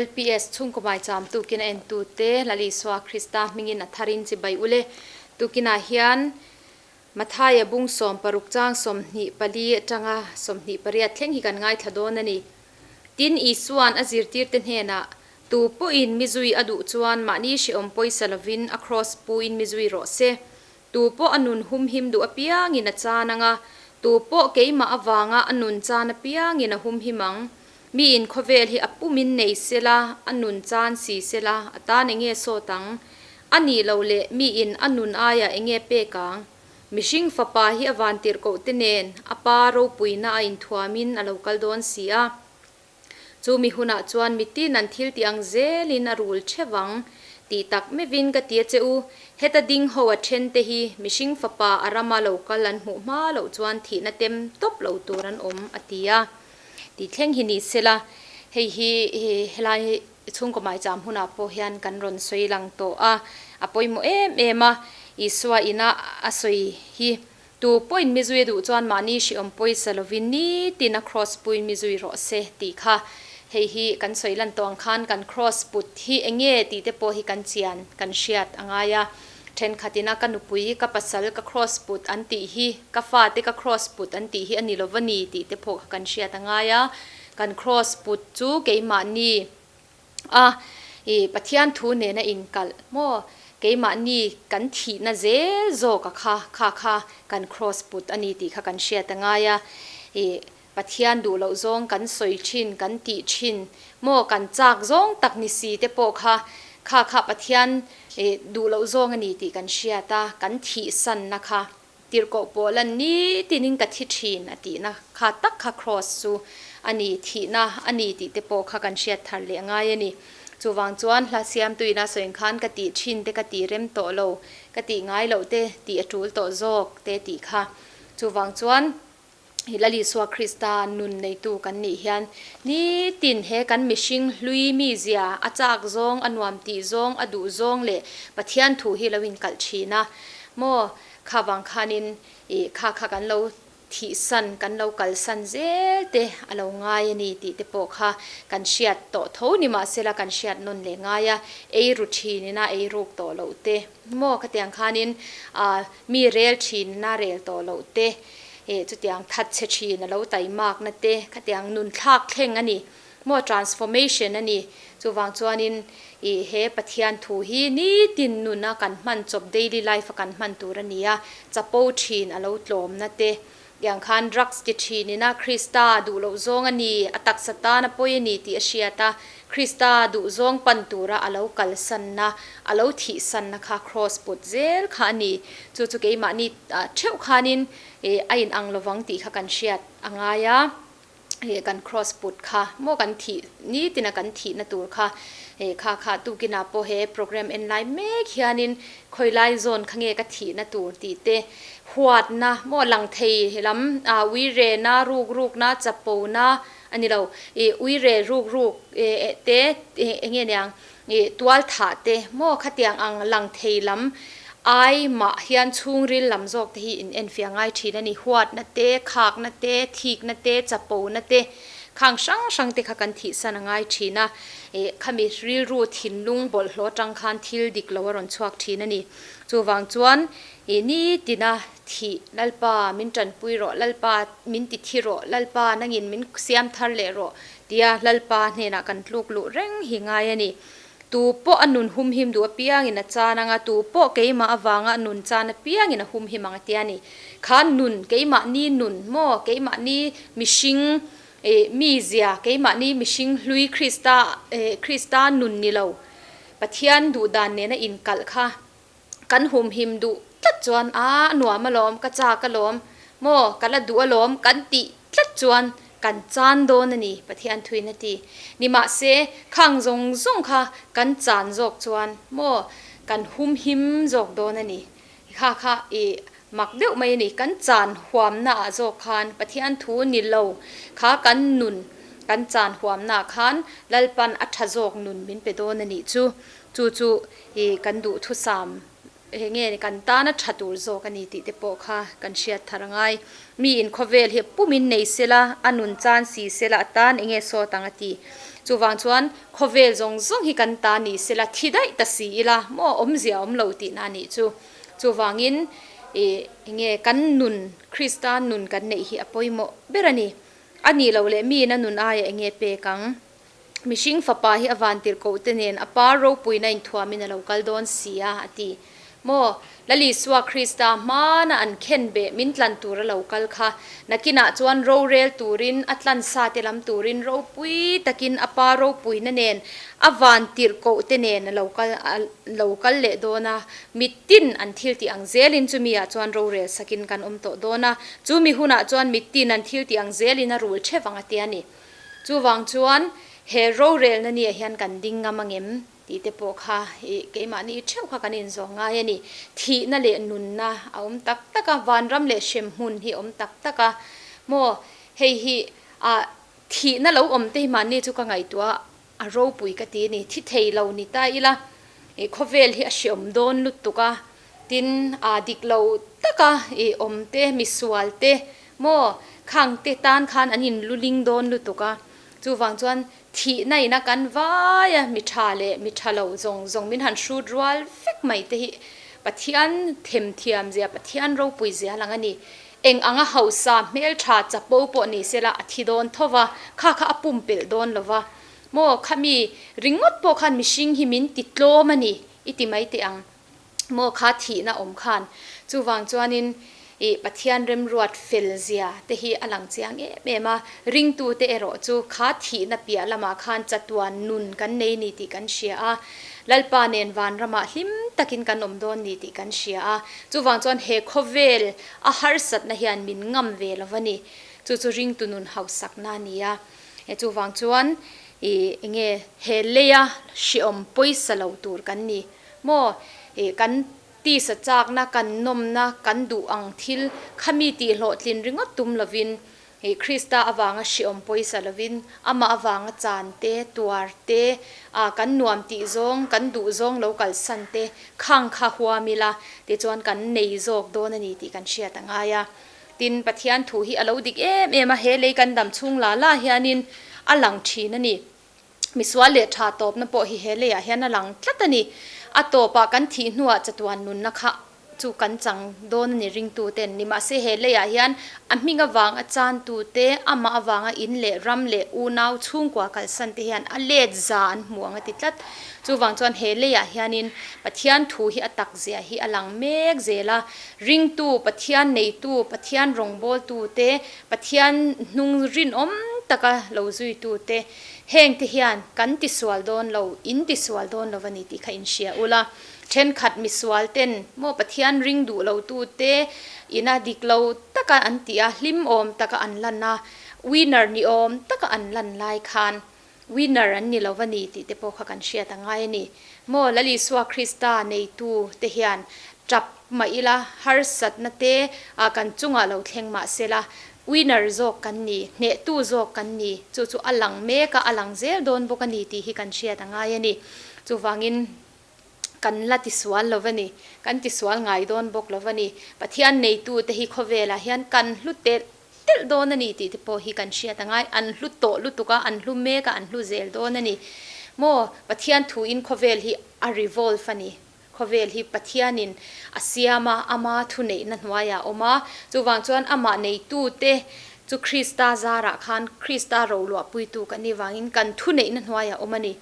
LPS chhungkaw maicham tukin a entute Lal Isua Krista hmingin a tharin chibai ule. Tukinah hian Mathaia bung 60 chang 24 atanga 28 thleng hi kan ngaithla dawn a ni. Tin, Isua'n a zirtirte hnenah, Tu pawhin mi zui a duh chuan mahni hrehawm pawisa lovin a kraws puin mi zui rawh se. Tu pawh a nun humhim duh apiangin a chan ang a, tu pawh keimah avanga a nun chan apiangin a humhim ang. Miin khawvel hi a pumin nei sela, a nun chan si sela, a tan enge sawt ang? A nih loh leh miin a nun aiah enge pek ang? Mihring fapa hi a vantirhkoh te nen a pa ropuina a inthuamin a lo kal dawn si a. Chu mi hunah chuan mitin an thil tih ang zelin a rul theuh ang tih tak meuhin ka ti a che u. Heta ding ho a then te hi mihring fapa a rama lo kal an hmuh hma loh chuan thihna tem tawp lo tur an awm, a ti a. Tih thleng hi ni sela, hei hi helai chhungkaw maicham hunah pawh hian kan rawn sawi lang tawh a, a pawimawh em em a, Isua ina a sawi hi. Tu pawhin mi zui a duh chuan mahni hrehawm pawisa lovin nitin a kraws puin mi zui rawh se tih kha. Hei hi kan sawi lan tawh ang khan kan kraws put hi eng nge tih te pawh hi kan chian, kan hriat a ngai a. Thenkhatin a ka nupui, ka pasal ka kraws put an tih hi, ka fate ka kraws put an tih hi a ni lova ni tih te pawh kha kan hriat a ngai a. Kan kraws put chu keimahni A, i Pathian thu nena inkalh maw? Keimahni kan thihna zel zawk a kha, kha kha kan kraws put a ni tih kha kan hriat a ngai a. I Pathian duh loh zawng kan sawi thin, kan tih thin maw? Kan chak zawng tak ni si te pawh kha, kha kha Pathian i duh loh zawng a ni tih kan hriat a, kan thihsanna kha Tirhkoh pawl an ni tinin ka thi thin a tihna kha tak kha kraws chu a ni, thihna a ni tih te pawh kha kan hriat thar leh ngai a ni. Chuvang chuan hla siamtuina sawiin khan ka tih thin te ka tih rem tawh lo, ka tih ngai loh te tih a tul tawh zawk te tih kha. Chuvang chuan hi Lal Isua Krista nun neitu kan nih hian nitin he kan mihring hlui mizia a chak zawng, a nuam tih zawng, a duh zawng leh Pathian thu hi lo inkalh thin a maw? Kha vang khanin ih kha kha kan lo thihsan, kan lo kalsan zel te a lo ngai a ni tih te pawh kha kan hriat tawh tho ni mahsela kan hriat nawn leh ngai a, ei ru thin ina ei ruk tawh loh te maw? Khatiang khanin ah mi rel thin ina rel tawh loh te. He chutiang that chhe thin a lo taimakna te khatiang nun thlak thleng a ni maw, transformation a ni. Chuvang chuanin ih he Pathian thu hi nitin nuna kan hman chawp daily life a kan hman tur a ni a, chapo thin a lo tlawmna te tiang khan drugs ti thin ina Krista duh loh zawng a ni, a taksa tan a pawi a ni tih a hriat a, Krista duh zawng pan tura a lo kalsanna, a lo thihsanna kha kraws put zel kha a ni. Chu chu keimahni theuh khanin a in ang lovang tih kha kan hriat a ngai a, kan kraws put kha maw kan thih nitina kan thihna tur kha kha kha tukinah pawh he program en lai mek hianin khawilai zawn kha nge ka thihna tur tih te huatna maw lang thei lam uirena ruk rukna chapona a ni lo uire ruk ruk te eng nge niang Ih, tual thah te maw khatiang ang lang thei lam ai mah hian chhungril lam zawk te hi in enfiah ngai thin a ni. Huatna te, khakna te, thikna te, chapona te khang hrang hrang te kha kan thihsan a ngai thin a. Ih, khami rilru thinlung bawlhhlawh atang khan thil dik lo a rawn chhuak thin a ni. Chuvang chuan ih, nitina thih, Lalpa min tanpui rawh, Lalpa min ti thi rawh, Lalpa nangin min siam thar leh rawh Tia Lalpa hnenah kan tluk luh reng hi ngai a ni. Tu pawh a nun humhim duh apiangin a chan ang a, tu pawh keimah avanga a nun chan apiangin a humhim ang a tia ni. Kha nun, keimahni nun maw, keimahni mihring eh mizia, keimahni mihring hlui Krista eh Krista nun ni lo, Pathian duhdan nena inkalh kha kan humhim duh tlat chuan a nuam alawm, ka chak alawm maw, ka la duh alawm kan tih tlat chuan kan chan dawn a ni, Pathian thuin a ti. Nimahse, khang zawng zawng kha kan chan zawk chuan maw kan humhim zawk dawn a ni. Kha kha i mak deuh mai a ni, kan chan huamna ah zawk khan Pathian thu ni lo kha kan nun kan chan huamna ah khan Lalpan a tha zawk nun min pe dawn a nih chu. Chu chu i kan duhthusam Enge kan tana tha tur zawk a ni tih te pawh kha kan hriat thar a ngai. Mi in khawvel hi pumin nei sela, a nun chan si sela a tan enge sawt ang a ti. Chuvang chuan khawvel zawng zawng hi kan ta ni sela thi daih ta si ila maw awmzia awm lo tihna a nih chu. Chuvangin ih enge kan nun Krista nun kan neih hi a pawimawh ber a ni. A nih loh leh mi in a nun aia enge pek ang. Mihring fapa hi a vantirhkoh te nen a pa ropuina inthuamin a lo kal dawn si a, a ti. Maw, Lal Isua Krista hmana an khen beh min tlan tur a lo kal kha, nakinah chuan rorel turin, a tlan sa te lam turin ropui takin a pa ropuina nen a vantirhkoh te nen a lo kal a lo kal leh dawn a, mittin an thil tih ang zelin chumi ah chuan rorel sakin kan awm tawh dawn a, chumi hunah chuan mittin an thil tih ang zelin a rul theuh ang a ti a ni. Chuvang chuan he rorelna nia hian kan ding ngam angem tih te pawh kha ih keimahni theuh kha kan inzawng ngai a ni. Thihna leh nunna a awm tak tak a, vanram leh hremhmun hi a awm tak tak a. Maw hei hi ah thihna lo awm te hi mahni chu ka ngaihtuah a ropui ka ti a ni. Thi thei lo ni ta ila ih khawvel hi a hreawm dawn lutuk a, tin ah dik lo taka ih awm te misual te Maw, khang te tan khan an in luling dawn lutuk a, chuvang chuan thihna ina kan vai a, mi tha leh mi tha lo zawng zawng min han hrut rual vek mai te hi Pathian themthiam zia, Pathian ropui zia lang a ni. Eng anga hausa hmeltha chapo pawh ni sela a thi dawn tho va, kha kha a pumpelh dawn lo va. Maw, khami ringawt pawh khan mihring hi min ti tlawm a ni i ti mai teh ang. Maw kha thihna awm khan. Chuvang chuanin ih Pathian remruat fel zia te hi a lang chiang em em a, ringtute erawh chu kha thihna piah lamah khan chatuan nun kan nei ni tih kan hria a, Lalpa nen vanramah hlim takin kan awm dawn ni tih kan hria a, chuvang chuan he khawvel a harsatna hian min ngam ve lo va ni. Chu chu ringtu nun hausakna a ni a. Chuvang chuan ih enge he leia hriawm pawisa lo tur kan ni. Maw, ih kan tisa chakna, kan nawmna, kan duh ang thil khami tih hlawhtlin ringawt tum lovin, ih Krista avanga hriawm pawisa lovin, amah avanga chan te, tuar te, ah kan nuam tih zawng, kan duh zawng lo kalsan te khang kha huam ila, tichuan kan nei zawk dawn a ni tih kan hriat a ngai a. Tin, Pathian thu hi a lo dik em em a, he lei kan dam chhung la la hianin a lang thin a ni. Misual leh tha tawpna pawh hi he leiah hian a lang tlat a ni. A tawpah kan thih hnuah chatuan nunna kha chu kan chang dawn a ni ringtuten. Nimahse he leiah hian a hming avanga chantute, amah avanga in leh ram leh unau chhungkua kalsan te hian a let za an hmu ang a ti tlat. Chuvang chuan he leiah hianin Pathian thu hi a tak zia hi a lang mek zel a. Ringtu, Pathian neitu, Pathian rawngbawltute, Pathian hnung rinawm taka lo zuitute, Heng te hian kan tisual dawn lo, in tisual dawn lo a ni tih kha in hria ula. Thenkhat misual ten maw Pathian ring duh lo tu te ina dik lo taka an tih a, hlim awm taka an lan a, winner ni awm taka an lan lai khan winner an ni lo a ni tih te pawh kha kan hriat a ngai a ni. Maw Lal Isua Krista neitu te hian tap mah ila, harsatna te kan chungah lo thleng mah sela, Winner zawk kan ni, hnehtu zawk kan ni, chu chu a lang mek a, a lang zel dawn bawk a ni tih hi kan hriat a ngai a ni. Chuvangin kan la tisual lo va ni, kan tisual ngai dawn bawk lo va ni. Pathian neitute hi khawvelah hian kan hlu telh telh dawn a ni tih te pawh hi kan hriat a ngai. An hlu tawh lutuk a, an hlu mek a, an hlu zel dawn a ni. Maw, Pathian thuin khawvel hi a revolve a ni. Khawvel hi Pathianin a siam a, ama thuneihna hnuaiah a awm a. Chuvang chuan amah neitute chu Krista zarah khan Krista roluahpuitu kan nih vangin kan thuneihna hnuaiah a awm a ni.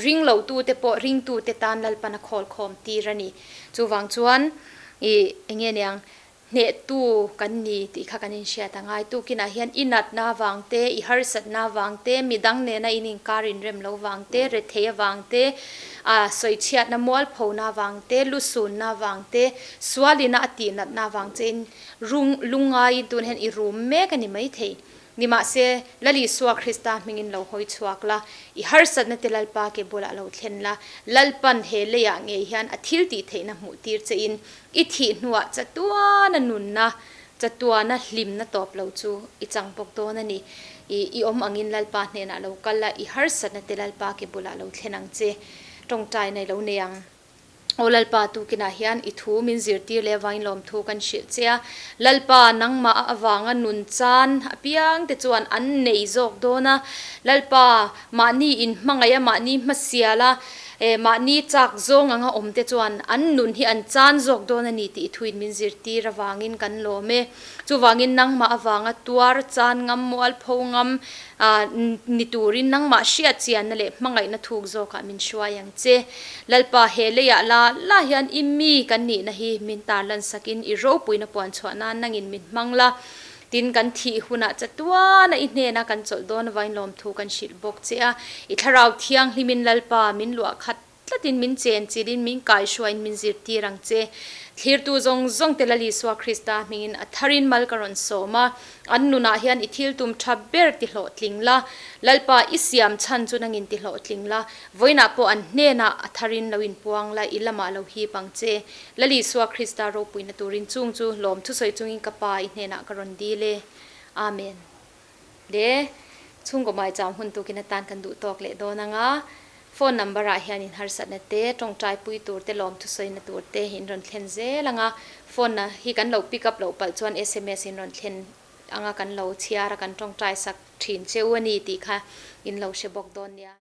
Ringlotute pawh ringtute tan Lalpan a khawlkhawm tir a ni. Chuvang chuan ih enge niang Hnehtu kan ni tih kha kan inhriat a ngai. Tukinah hian i natna avang te, i harsatna avang te, midang nena in inkar inrem lo vang te, rethei avang te, a sawichhiatna mualphona avang te, lusunna avang te, sualina a tihnatna avang chein rung lungngaiin tun hian i rum mek a ni maithei. Nimahse, Lal Isua Krista hmingin lo hawi chhuak la, i harsatna te Lalpa ke bulah lo thlen la, Lalpan he leiah ngei hian a thil tih theihna hmuh tir chein i thih hnuah chatuana nunna, chatuana hlimna tawp lo chu i chang bawk dawn a ni. I i awm angin Lalpa hnenah lo kal la, i harsatna te Lalpa ke bulah lo thlen ang che. Tawngtaina i lo nei ang. Aw Lalpa, tukinah hian i thu min zirtir leh avangin lawmthu kan hrilh che a. Lalpa, nangmah avanga nun chan apiang te chuan an nei zawk dawn a. Lalpa, mahni inhmangaih a, mahni hmasial a, mahni chak zawng anga awm te chuan an nun hi an chan zawk dawn a ni tih i thuin min zirtir avangin kan lawm e. Chuvangin nangmah avanga tuar chan ngam, mualpho ngam ni turin nangmah hriat chianna leh hmangaihna thuk zawkah min hruai ang che. Lalpa, he leiah la la hian i mi kan nihna hi min tarlan sakin i ropuina puan chhuah nan nangin min hmang la. Tin, kan thih hunah chatuana i hnena kan chawlh dawn avain lawmthu kan hrilh bawk che a. I thlarau thianghlimin Lalpa min luah khat Tlatin min chen chilin min kaihruaiin min zirtir ang che. Thlirtu zawng zawng te Lal Isua Krista hmingin a tharin mal ka rawn sawm a, an nunah hian i thil tum tha ber ti hlawhtling la, Lalpa i siam chhan chu nangin ti hlawhtling la, vawiinah pawh an hnenah a tharin lo inpuang la, i lamah lo hip ang che. Lal Isua Krista ropuina turin chung chu lawm thusawi chungin ka Pa i hnenah ka rawn dil e. Amen. Le chhungkaw maicham hun tukin atan kan duh tawk leh dawn ang a, phone number ah hian in harsatna te, tawngtai pui tur te, lawm thusawina tur te in rawn thlen zel ang a, phone na hi kan lo pick up loh palh chuan sms in rawn thlen ang a, kan lo chhiar a, kan tawngtai sak thin che u a ni tih kha in lo hre bawk dawn nia.